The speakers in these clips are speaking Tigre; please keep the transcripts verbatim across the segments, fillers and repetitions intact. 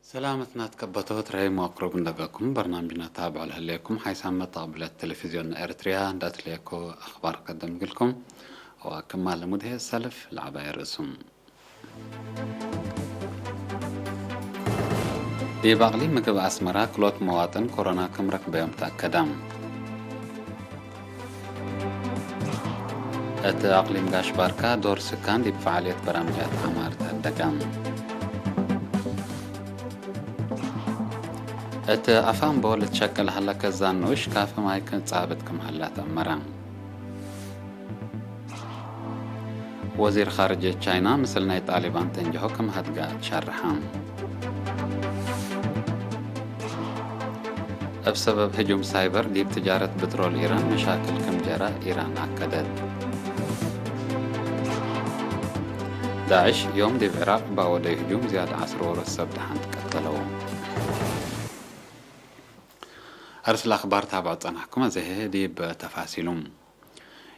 ሰላመትና ትከበቶ ትረሀይሙ አቅሩብ እንደገኩም በርናምጅና ታብዖ ለህሌኩም ሓይሳመ ተቅብለት ቴሌቪዝዮን ኤረትርያ እንደ አትሌኮ አክባር ቀደም እግልኩም። ወክማል ሙድሄ ሰልፍ ለዐባይ ርእሱም። ዲብ አቅሊም ምግብ አስመራ ክሎት መዋጥን ኮሮና ክም ረክበዮም ተአከደ። እት አቅሊም ጋሽ ባርካ ዶር ስካን ዲብ ፈዓልየት በራምጃት ዐማር ተሀደገ። እት አፋምቦ ልትሸቅል ሀለ ከዛን ንኡሽ ካፈ ማይ ክም ጻብጥ ክም ሀላ ተአመረ። ወዚር ኻርጅየት ቻይና ምስል ናይ ጣሊባን ተንጀሆ ክም ሀድጋ ሸርሐ። እብ ሰበብ ህጁም ሳይበር ዲብ ትጃረት ብትሮል ኢራን መሻክል ክም ጀረ ኢራን አከደት። ዳዕሽ ዮም ዲብ ዕራቅ ባወደዩ ህጁም ዝያድ ዐስር ወሮት ሰብ ደሓን ትቀተለው። አርስለ አክባር ታብዖ ጸናሕኩም፣ አዜ ህዬ ዲብ ተፋሲሉ።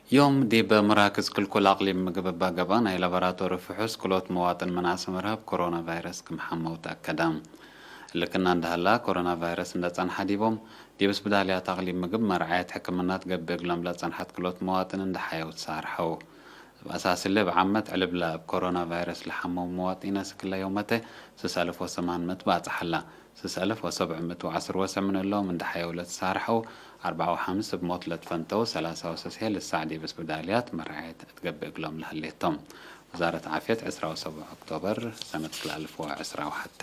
ዮም ዲብ መራክዝ ክልኩል አቅሊም ምግብ እባ ገብአ ናይ ላቦራቶሪ ፍሑስ ክሎት መዋጥን ምን አስመራ እብ ኮሮና ቫይረስ ክም ሐመው ተአከደ። እሊ ክና እንደ ሀላ፣ ኮሮና ቫይረስ እንደ ጸንሐ ዲቦም፣ ዲብ ስብዳልያት አቅሊም ምግብ መርዓየት ሕክምና ትገብእ እግሎም ለጸንሐት ክሎት መዋጥን እንደ ሐየው ተሳርሐው። እብ አሳስ እሊ፣ እብ ዓመት ዕልብለ እብ ኮሮና ቫይረስ ለሐመው መዋጢን አስክ እለ ዮመተ ስስ አልፍ ወሰማን ምእት ባጽሕ ሀላ። ስስ አልፍ ወሰብዕ ምእት ወዐስር ወሰዕ ምን እሎም እንደ ሐየው ለትሳርሐው፣ አርበዓ ወሐምስ እብ ሞት ለትፈንተው፣ ሰላሳ ወሰስ ህዬ ልሳዕ ዲብ ስብዳልያት መርዓየት እትገብእ እግሎም ለህሌቶም። ወዛረት ዓፍየት ዕስራ ወሰብዕ ኦክቶበር ሰነት ክልኤ አልፍ ወዕስራ ወሐቴ።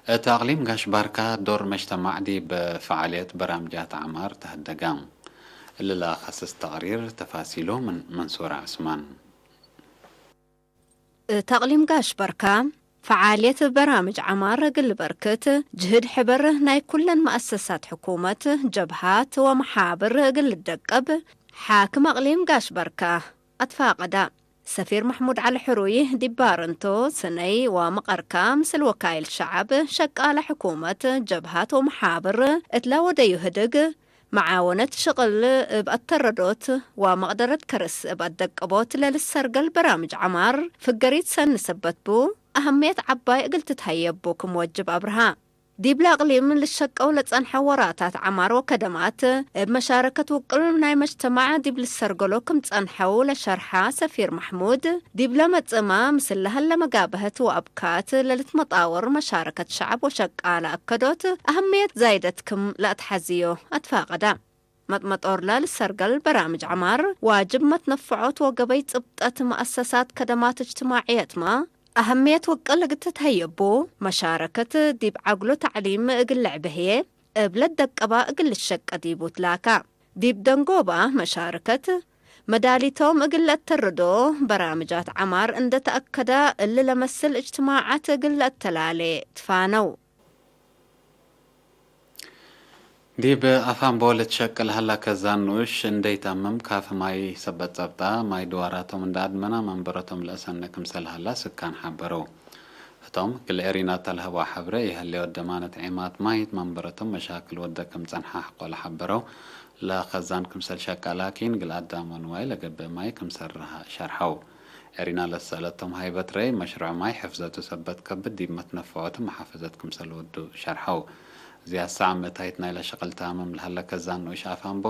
እት አቅሊም ጋሽ ባርካ ዶር መጅተማዕ ዲብ ፈዓልየት በራምጃት ዐማር ተሀደገ። እሊ ለአከስስ ተቅሪር ተፋሲሉ ምን መንሱር ዑስማን። እት አቅሊም ጋሽ በርካ፣ ፈዓልየት በራምጅ ዐማር እግል ልበርክት፣ ጅህድ ሕበር ናይ ኩለን መአሰሳት ሕኩመት፣ ጀብሃት ወመሓብር እግል ልደቀብ፣ ሓክም አቅሊም ጋሽ በርካ አትፋቀዳ። ሰፊር መሕሙድ ዐሊ ሕሩይ፣ ዲብ ባረንቶ፣ ስነይ ወመቀርካ፣ ምስል ወካይል ሸዐብ፣ ሸቃለ ሕኩመት፣ ጀብሃት ወመሓብር እትለ ወደዩ ህድግ፣ መዓወነት ሽቅል እብ አተረዶት ወመቅደረት ከርስ እብ አደቀቦት ለልሰርገል በራምጅ ዐማር ፍገሪት ሰኒ ሰበት ቡ፣ አህምየት ዐባይ እግል ትትሀየቡ ክም ወጅብ አብርሃ። ዲብለ አቅሊም ልሸቀው ለጸንሐ ወራታት ዐማር ወከደማት እብ መሻረከት ውቅል ናይ መጅተማዕ ዲብ ልሰርገሎ ክም ጸንሐው ለሸርሐ ሰፊር መሕሙድ፣ ዲብለ መጽእመ ምስል ለሀለ መጋብሀት ወአብካት ለልትመጣወር መሻረከት ሸዐብ ወሸቃለ አከዶት አህምየት ዛይደት ክም ለአትሐዝዮ አትፋቀደ። መጥመጦርለ ልሰርገል በራምጅ ዐማር፣ ዋጅብ መትነፈዖት ወገበይ ጽብጠት መአሰሳት ከደማት እጅትማዕየትመ፣ አህምየት ውቅል እግል ትትሀየቡ፣ መሻረከት ዲብ ዐግሎ ተዕሊም እግል ልዕቤ ህዬ፣ እብ ለትደቀባ እግል ልሸቀ ዲቡ ትላካ። ዲብ ደንጎባ መሻረከት፣ መዳሊቶም እግል ለአተርዶ በራምጃት ዐማር እንደ ተአከዳ፣ እሊ ለመስል እጅትማዓት እግል ለአተላሌ ትፋነው። ዲብ አፋምቦ ልትሸቅል ሀላ ከዛን ንኡሽ እንዴ ኢተምም፣ ካፊ ማይ ሰበት ጸብጣ፣ ማይ ድዋራቶም እንደ አድመና መንበረቶም ለአሰነ ክምሰል ሀላ ስካን ሐበረው። ህቶም፣ እግል ኤሪና ተልሀበው ሐብሬ፣ ኢሀሌ ወደማነት ዔማት ማይ እት መንበረቶም መሻክል ወደ ክም ጸንሐ ሐቆ ለሐበረው ለከዛን ክምሰል ሸቀ ላኪን፣ እግል አዳም ወንዋይ ለገብእ ማይ ክምሰል ረሀ ሸርሐው። ኤሪና ለትሰአለቶም ሀይበት ረአይ፣ መሽሩዕ ማይ ሕፍዘቱ ሰበት ከብድ ዲብ መትነፈዖቱ መሓፈዘት ክምሰል ወዱ ሸርሐው። ዝያድ ሳዕ ምእታይት ናይለ ሸቅል ታምም ለሀለ ከዛን ንኡሽ አፋምቦ፣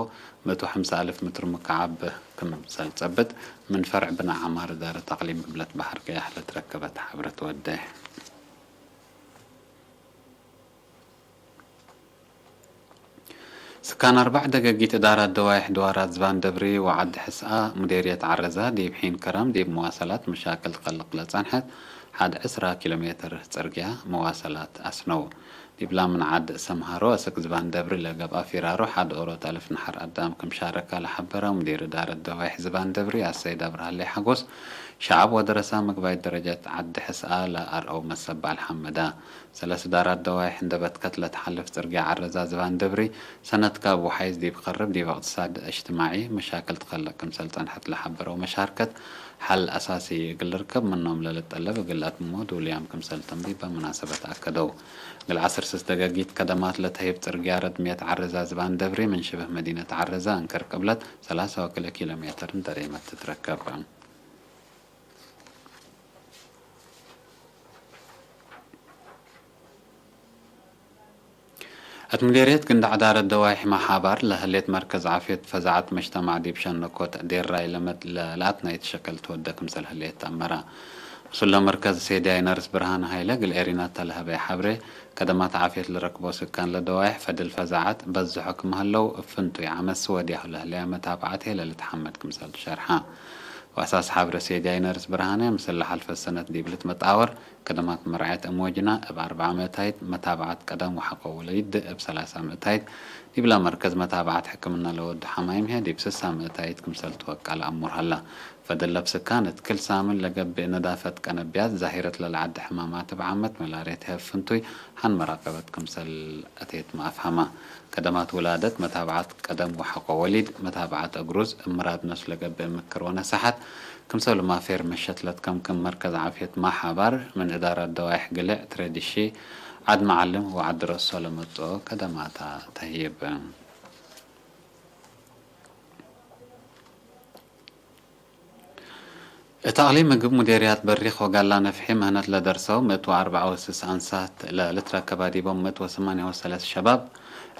ምእት ወሐምሳ አልፍ ምትር ሙካዓብ ክምሰል ጸብጥ፣ ምን ፈርዕ ብናእ ዐማር እዳረት አቅሊም ግብለት በሐር ገያሕ ለትረከበት ሐብረት ወዴሕ። ስካን አርበዕ ደገጊት እዳራት ደዋይሕ ድዋራት ዝባን ደብሪ ወዐድ ሕስአ ሙዴርየት ዐረዛ ዲብ ሒን ከረም ዲብ መዋሰላት መሻክል ትከልቅ ለጸንሐት ሐድ ዕስራ ኪሎ ሜትር ጽርግያ መዋሰላት አስነው። ዲብላ ምን ዐድ ሰምሃሮ አስክ ዝባን ደብሪ ለገብአ ፊራሮ ሐድ ኦሮት አልፍ ነሐር አዳም ክም ሻረካ ለሐበረ ሙዲር እዳረት ደዋይሕ ዝባን ደብሪ አሰይድ አብርሃሌ ሐጎስ፣ ሸዐብ ወደረሳ ምግባይ ደረጀት ዐድ ሕስአ ለአርአው መሰባል ሐመዳ። ሰለስ ዳራት ደዋይሕ እንደ በትከት ለትሓልፍ ጽርግያ ዐረዛ ዝባን ደብሪ፣ ሰነትካ እብ ወሓይዝ ዲብ ከርብ ዲብ እቅትሳድ እጅትማዒ መሻክል ትከልቅ ክምሰል ጸንሐት ለሐበረው መሻርከት፣ ሐል አሳሲ እግል ልርከብ ምኖም ለልጠለብ እግል ለአትምሞ ዱልያም ክምሰል ተም ዲበ መናሰበት አከደው። እግል ዐስር ስስ ደገጊት ከደማት ለተህይብ ጽርግያ ረድምየት ዐረዛ ዝባን ደብሪ፣ ምን ሽብህ መዲነት ዐረዛ እንክር ቅብለት ሰላሳ ወክልኤ ኪሎ ሜትር እንተ ሬመት ትትረከብ። እት ሙዴርየት ግንዳዕ ዳረት ደዋይሕ ማሓባር ለህሌት መርከዝ ዓፍየት ፈዛዐት መጅተማዕ ዲብ ሸነኮ ተእዴር ራይ ለመድ ለለአትናይት ሸቅል ትወደ ክምሰል ህሌት ተአመረ። ምስለ መርከዝ ሴድያይ ነርስ ብርሃን ሀይለ እግል ኤሪናታ ለሀበየ ሐብሬ፣ ከደማት ዓፍየት ለረክቦ ስካን ለደዋይሕ ፈድል ፈዛዐት በዝሖ ክም ሀለው እብ ፍንቱይ ዓመት ስወድያሁ ለህለያ መታብዓት ሄለ ልትሐመድ ክምሰል ትሸርሐ። ወአሳስ ሐብረ ሴድያይ ነርስ ብርሃነ ምስል ለሐልፈት ሰነት ዲብ ልትመጣወር ከደማት መርዐየት እም ወጅና እብ አርበዓ ምእታይት፣ መታብዓት ቀደም ወሐቆ ወሊድ እብ ሰላሳ ምእታይት፣ ዲብላ መርከዝ መታብዓት ሕክምና ለወዱ ሐማይም ህዬ ዲብ ስሳ ምእታይት ክምሰል ትወቀለ አሙር ሀላ። ፈድል ለብ ስካን እት ክል ሳምን ለገብእ ነዳፈት ቀነብያት ዛሂረት ለለዐደ ሕማማት እብ ዓመት መላርየት ህዬ እብ ፍንቱይ ሐን መራቀበት ክምሰል አቴትመ አፍሀመ። ከደማት ውላደት መታብዓት ቀደም ወሐቆ ወሊድ፣ መታብዓት እግሩዝ፣ እምራድ ነፍስ ለገብእ ምክር ወነሰሐት፣ ክምሰልሁመ ፌርመ ሸትለት ከምክም መርከዝ ዓፍየት ማሓባር፣ ምን እዳራት ደዋይሕ ግልዕ፣ ትሬድሺ፣ ዐድ መዓልም ወዐድ ረሶ ለመጽኦ ከደማታ ተህይብ። እት አቅሊም ምግብ ሙዴርያት በሪክ ወጋላ ነፍሒ ምህነት ለደርሰው ምእት ወአርበዓ ወስስ አንሳት ለልትረከባ ዲቦም ምእት ወሰማንያ ወሰለስ ሸባብ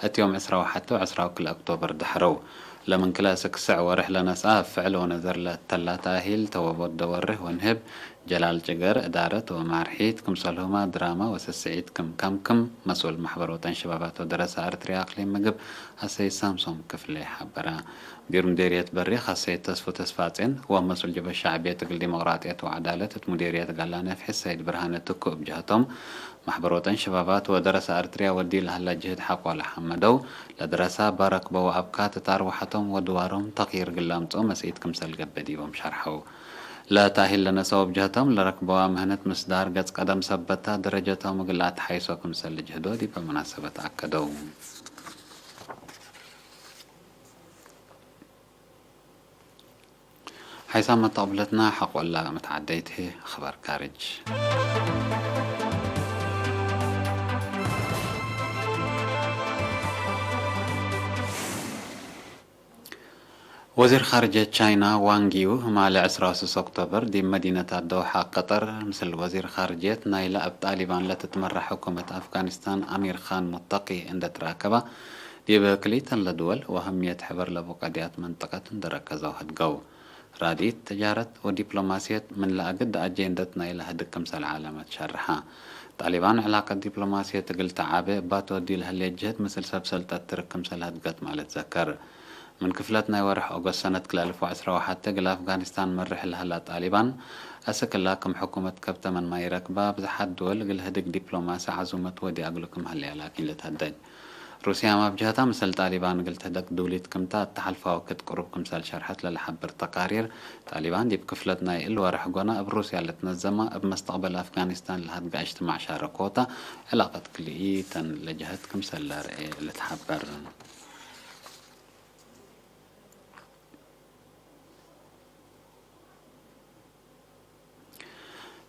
እት ዮም ዕስራ ወሐቴ ወዕስራ ወክልኤ ኦክቶበር ደሐረው። ለምን ክልኤ እስክ ስዕ ወርሕ ለነስአ እብ ፍዕል ወነዘር ለተላ ተአሂል ተወቦት ደወርህ ወንህብ ጀላል ጭገር እዳረት ወማርሒት ክምሰልሁመ ድራመ ወስስዒት ክም ከምክም መስኡል መሕበር ወጠን ሸባባት ወደረሰ አርትርያ አቅሊም ምግብ አሰይድ ሳምሶም ክፍሌ ሐበረ። ሙዲር ሙዴርየት በሪክ አሰይድ ተስፉ ተስፋጼን ወመስኡል ጀብሀት ሸዕብየት እግል ዲሞቅራጥየት ወዐዳለት እት ሙዴርየት ጋላ ነፍሒ ሰይድ ብርሃነ ትኩ እብ ጀሀቶም፣ መሕበር ወጠን ሸባባት ወደረሰ አርትርያ ወዲ ለሀላ ጅህድ ሐቆ ለሐመደው፣ ለደረሳ ባረክበው አብካት እት አርወሐቶም ወድዋሮም ተቅይር እግል ለአምጽኦ መስኢት ክምሰል ገብእ ዲቦም ሸርሐው። ለተአሂል ለነሰኦ እብ ጀህቶም ለረክበዋ ምህነት ምስዳር ገጽ ቀደም ሰበታ፣ ደረጀቶም እግል ለአትሓይሶ ክምሰል ልጅህዶ ዲበ መናሰበት አከደው። ሓይሳም መተቅብለትና ሐቆላ መትዓደይት ህይ። አኽባር ካርጅ። ወዚር ካርጅየት ቻይና ዋንግ ዩ፣ ማሌ ዕስራ ወስስ ኦክቶበር ዲብ መዲነት አዶሓ ቀጠር፣ ምስል ወዚር ካርጅየት ናይለ እብ ጣሊባን ለትትመራሕ ሕኩመት አፍጋኒስታን አሚር ካን ሙተቂ እንዴ ትራከባ፣ ዲብ ክልኢተን ለድወል ወአህምየት ሕበር ለቡ ቀድያት መንጠቀት እንዴ ረከዘው ሀድገው። ራድኢት፣ ተጃረት ወዲፕሎማስየት ምን ለአግድ አጄንደት ናይለ ህድግ ክምሰል ዐለመት ሸርሐ። ጣሊባን ዕላቀት ዲፕሎማስየት እግል ተዓቤ እባ ትወዲ ለህሌት ጅህድ ምስል ሰብ ሰልጠት ትርክ ክምሰል ህድገት ማል ትዘከር። ምን ክፍለት ናይ ወርሕ ኦገስት ሰነት ክልኤ አልፍ ወዕስራ ወሐቴ እግል አፍጋኒስታን መርሕ ለሀላ ጣሊባን፣ አስክ እላ ክም ሕኩመት ከብተመን ማይ ረክበ፣ አብዝሓት ድወል እግል ህድግ ዲፕሎማሲ ዐዙመት ወድየ እግሉ ክም ሀለየ ላኪን ልትሀደጅ። ሩስያም አብ ጀሀታ፣ ምስል ጣሊባን እግል ትህደግ ዱሊት ክምተ፣ እተ ሐልፈ ወክድ ቅሩብ ክምሰል ሸርሐት ለለሐብር ተቃሪር፣ ጣሊባን ዲብ ክፍለት ናይ እሊ ወርሕ ጎነ እብ ሩስያ ልትነዘመ፣ እብ መስተቅበል አፍጋኒስታን ለሀድጋ እጅትማዕ ሻረኮተ፣ ዕላቀት ክልኢተን ለጀሀት ክምሰል ለርኤ ልትሐበር።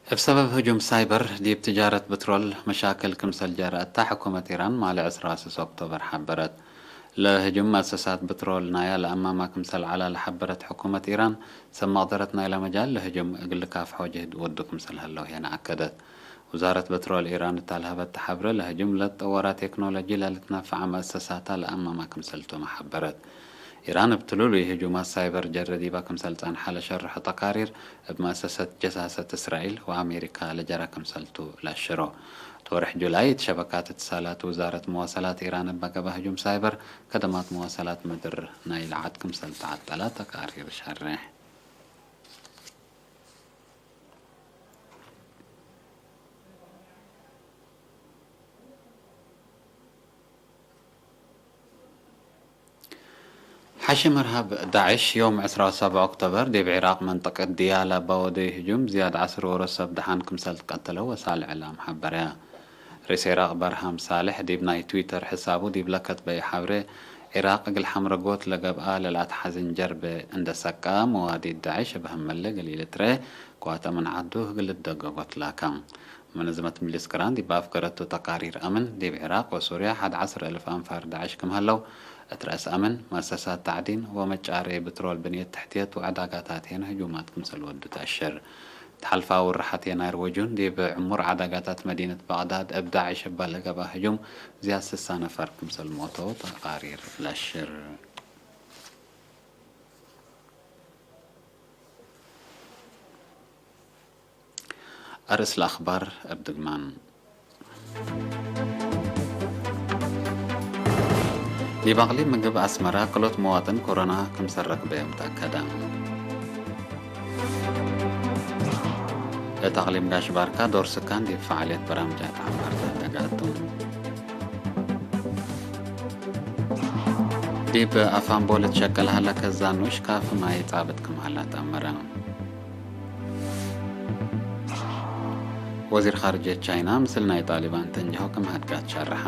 እብ ሰበብ ህጁም ሳይበር ዲብ ትጃረት ብትሮል መሻክል ክምሰል ጀረአታ፣ ሕኩመት ኢራን ማሌ ዕስራ ወስስ ኦክቶበር ሐበረት። ለህጁም መአሰሳት ብትሮል ናያ ለአማማ ክምሰል ዐላ ለሐበረት ሕኩመት ኢራን፣ ሰብ መቅደረት ናይለ መጃል ለህጁም እግል ልካፍሖ ጅህድ ወዱ ክምሰል ሀለው ሄነ አከደት። ውዛረት በትሮል ኢራን እተ ለሀበተ ሐብረ፣ ለህጁም ለትጠወራ ቴክኖሎጂ ለልትነፈዐ መአሰሳታ ለአማማ ክምሰልቱመ ሐበረት። ኢራን እብ ትሉሉይ ህጁማት ሳይበር ጀረ ዲባ ክምሰል ጸንሐ ለሸርሖ ተቃሪር፣ እብ መአሰሰት ጀሳሰት እስራኤል ወአሜሪካ ለጀረ ክምሰልቱ ለአሽሮ። እት ወርሕ ጁላይ፣ እት ሸበካት እትሳላት ውዛረት መዋሰላት ኢራን እበ ገብአ ህጁም ሳይበር፣ ከደማት መዋሰላት ምድር ናይለ ዐድ ክምሰል ተዐጠላ ተቃሪር ሸሬሕ። ሐሽም እርሃብ ዳዕሽ፣ ዮም ዕስራ ወሰብዕ ኦክቶበር ዲብ ዒራቅ መንጠቀት ድያላ እበ ወደዩ ህጁም፣ ዝያድ ዐስር ወሮት ሰብ ደሓን ክምሰል ትቀተለው ወሳል እዕላም ሐበረ። ርኢስ ዒራቅ በርሃም ሳልሕ ዲብ ናይ ትዊተር ሕሳቡ ዲብ ለከትበዩ ሐብሬ፣ ዒራቅ እግል ሐምረጎት ለገብአ ለለአትሐዝን ጀርበ እንዴ ሰቀአ፣ መዋዲት ዳዕሽ እብ ህመለ እግል ኢልትረኤ፣ ክዋተ ምን ዐዱ እግል ልደገጎ ትላከ። መነዘመት ምጅልስ ቅራን ዲብ አፍገረቱ ተቃሪር አምን፣ ዲብ ዒራቅ ወሱርያ ሐድ ዐስር እልፍ አንፋር ዳዕሽ ክም ሀለው፣ እት ረአስ አምን፣ መአሰሳት ተዕዲን ወመጫሬ ብትሮል ብንየት ተሕትየት ወዐዳጋታትሄን ህጁማት ክምሰል ወዱ ተአሽር። እት ሐልፋ ወርሐት የናይር ወጁን ዲብ ዕሙር ዐዳጋታት መዲነት በግዳድ እብ ዳዕሽ እበ ለገብአ ህጁም ዝያድ ስሳ ነፈር ክምሰል ሞተው ተቃሪር ለአሽር። አርእስ ለአክባር እብ ድግማን። ዲብ አቅሊም ምግብ አስመረ ክሎት መዋጥን ኮሮና ክምሰል ረክበዮም ተአከደ። እት አቅሊም ጋሽ ባርካ ዶር ስካን ዲብ ፈዓልየት በራምጃት ዐማር ተአተጋቱ። ዲብ አፍ አምቦ ልትሸቀል ሀለ ከዛን ኑሽ ካፍ ማይ ጻብጥ ክም ሀላ ተአመረ። ወዚር ካርጅየት ቻይና ምስል ናይ ጣሊባን ተንጀሆ ክም ሀድጋት ሸርሐ።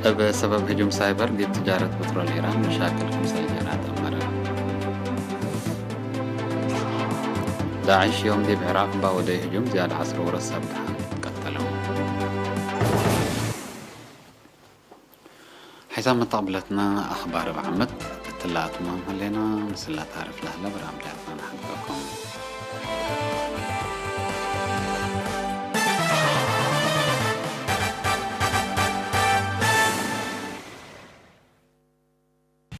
እብ ሰበብ ህጁም ሳይበር ዲብ ትጃረት ብትሮል ኢራን መሻክል ክምሰል ጀራት አመረ። ዳዕሽ ዮም ዲብ ዕራቅ እባ ወደዩ ህጁም ዝያድ ዐስር ወረት ሰብ ደሓን ቀተለው። ሒሳብ መተቅብለትና አክባር እብ ዓመት እትለ አትማም ህሌና፣ ምስለ ታርፍ ለህለ በራምጃትና ነሐድገኩም።